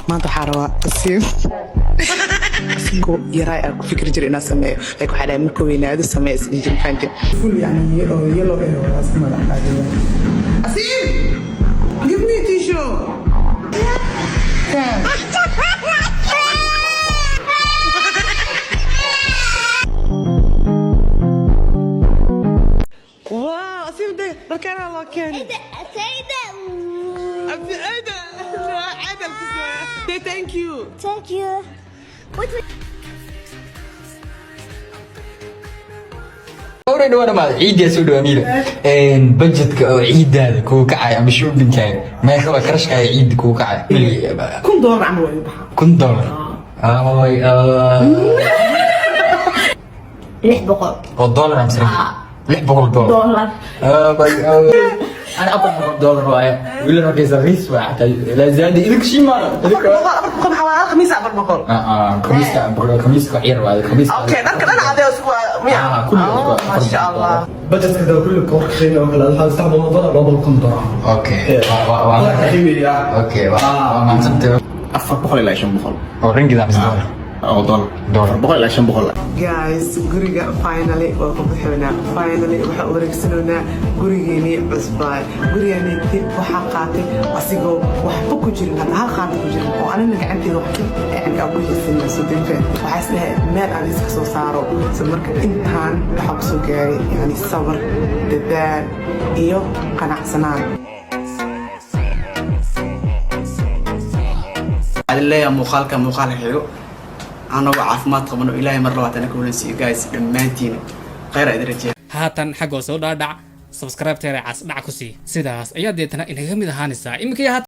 Maanta waxaa rabaa Asiim asigoo yaraay aan ku fikri jiray inaan sameeyo, like waxaa dhahay markuu weynaado sameeyo isdhihi jir, fahanteen? Full yani oo yellow eh waa madax qaadiya. Asiim, give me a tissue. Thanks. Wow, Asiim de dharkaana loo keenay. سيدة. Abdi Aida. Aida. Say thank you. Thank you. Wait, wait. Hore dhawaan dhamaad ciiddaa soo dhawaa miila budgetka oo ciidaada kugu kacaya ama shoppingkaaga meeqa waa karashkaaga ciidda kugu kacaya? $1000 camal waa igu baxaa. $1000? Ay, 600. Oo dollar amse $600? Dollar. Ana $400 waaye wiilan markaysa riis waa xataa laa zaadi idinka shiimaano idinka. 400 maxaa waa khamiis 400? Khamiiska khamiiska wax yar waaye khamiiska. Okay, dharka dhan adee isku miya? Ah, kulli isku. Masha Allah. Budgetka da kulli ka warqeyn oo kale waxaa $300 $200. Okay, waa waa qiimeeya. Okay, waa mahadsantahay. 400 ilaa 500. Oo ringgit amse dollar? Oo dollar. Dollar. 400 ilaa 500. Guys, guriga finally waa ku bixinaa. Finally waxaa wareegsanaynaa gurigeenii cusbaa. Guriganeeti waxaa qaatay asigoo waxba ku jirin, hadda hal qaanta ku jirin oo anina gacanteeda wax yani aan ku haysanaa. Soo dinfeen waxaa isdhahay meel aan iska soo saaro. So marka intaan waxaa kusoo gaaray yani sabar, dadaal iyo qanacsanaan. Waxaan leeyahay muuqaalka muuqaalka xigo anagoo caafimaad qabano Ilaahay mar labaad ana kulansiiyo. Guys, dhammaantiin khayr idin rajeeya. Haatan xaggoo soo dhaadhac, subscribe teera cas dhac ku sii, sidaas ayaa deetana inaga mid ahaanaysaa iminka iyo haatan.